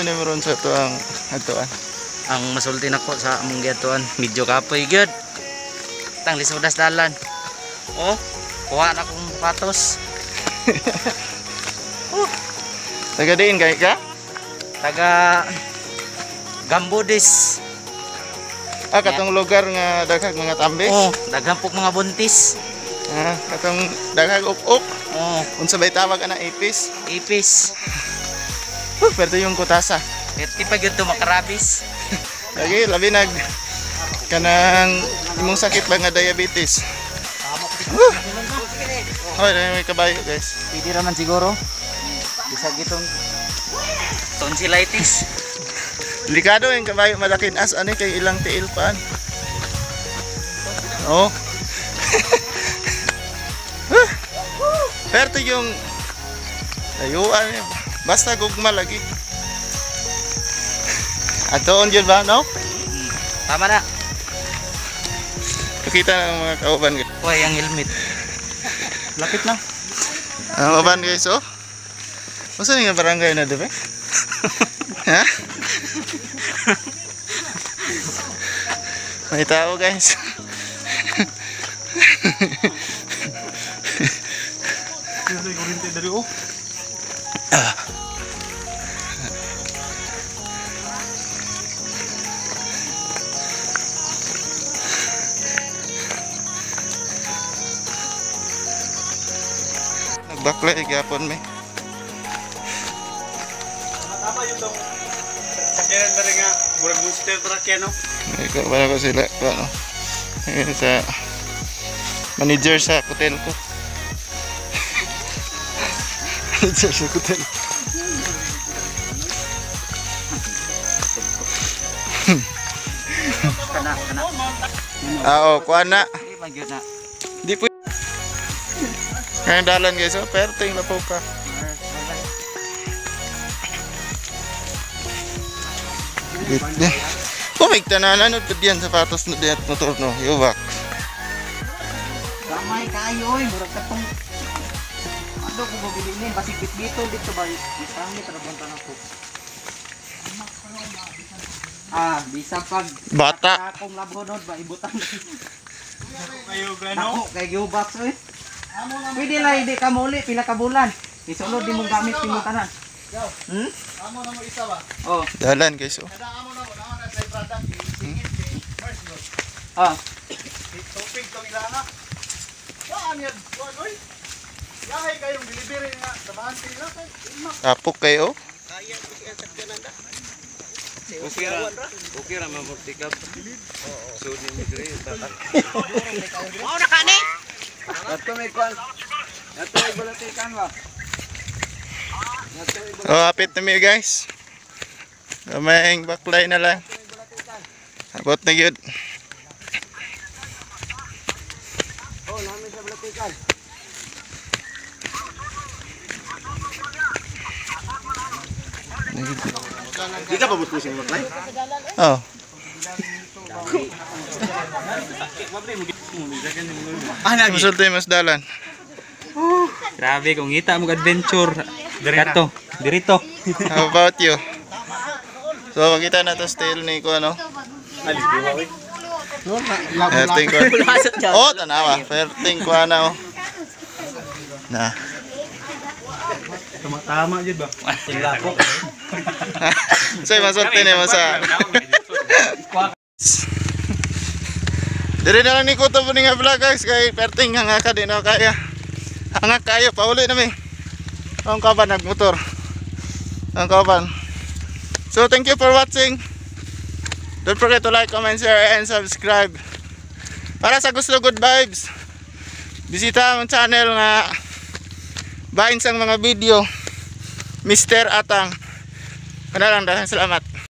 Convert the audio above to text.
nimo ron sa tuang atuan? Ang masulti nako sa among giatuan, medyo kapoy gyud. Tang lisudas dalan. Oh, kuha na akong patos. Taga diin kay ka? Taga Gambudis. Ah, katong lugar nga daghang mga tambis. Oh, daghan pug mga buntis. Ah, katong daghang uk-uk. Oh, Unsa bay tawag ana, ipis? Ipis. Pero yung kutasa. Perti pa gyud to makarabis. Lagi labi nag kanang imong sakit ba nga diabetes. Hoy, may kabayo, guys. Pwede raman siguro. Bisag itong tonsillitis. Delikado yung kabayo malakin as ani kay ilang tiil pa. Oh. Pero yung layuan eh. Basta gugma lagi. Atoon yun ba, no? Tama na. Pakita ng mga kauban, guys. Uy, ang helmet. Lapit na. Ang kauban, guys, oh. Masa nga barangay na, diba? Ha? May tao, guys. Nagbaklay gyapon mi. Tama yun daw. Sakyanan na rin nga. Murag monster truck yan, no? Ikaw para ko sila ano. Ayun, sa manager sa hotel ko. Manager sa hotel. Kana, kana. Ah, oh, kuha na. Di man gyud na. Di po. Ngayon dalan, guys, oh, perting na po ka. Kumig tanan ano diyan sapatos na diyan motor no, yubak. Gamay kayo oy, murag katong ano ko mabili ni basig bitbito dito ba isang ra bunta nako. Ah, bisa pag Bata. Akong labhonod ba ibutang. Kayo gano? Nako kay giubox oy. Pwede lang hindi ka muli pila ka bulan. Isulod di mong gamit nimo tanan. Amo na mo isa ba? Oh, Dalan, guys, oh. Kada amo na mo na sa product singit kay Mars bro. ah. Tupig tong ilana. Waan yan, waan oy. Yahay kayong delivery nga samahan sila kay Tapok kayo. Okay ra mamurtikap. So ni mi diri Mao na ka ni. Ato may kwan. Ato may balatikan ba? Oh, hapit na mi, guys. Kamayang baklay na lang. Abot na yun. Oh, namin sa balatikan. Di ka pa busbusin mo, Klay? Oh. Ah, Musulti mas dalan. Grabe, kung ngita mo adventure. Kato, dirito. How about you? So, makita na to still ni ko ano. Perting ko. Oh, tanawa. Perting ko ano. Na. Tama jud ba? Say masulti ni mo sa. Dire na lang ni Kuto po nga vlog, guys, kay perting hanga ka di na kaya. Hanga kayo pauli na mi. Ang kaban nagmotor. Ang kaban. So thank you for watching. Don't forget to like, comment, share, and subscribe. Para sa gusto good vibes, bisita ang channel nga bain sang mga video, Mr. Atang. Kana lang, daghang salamat.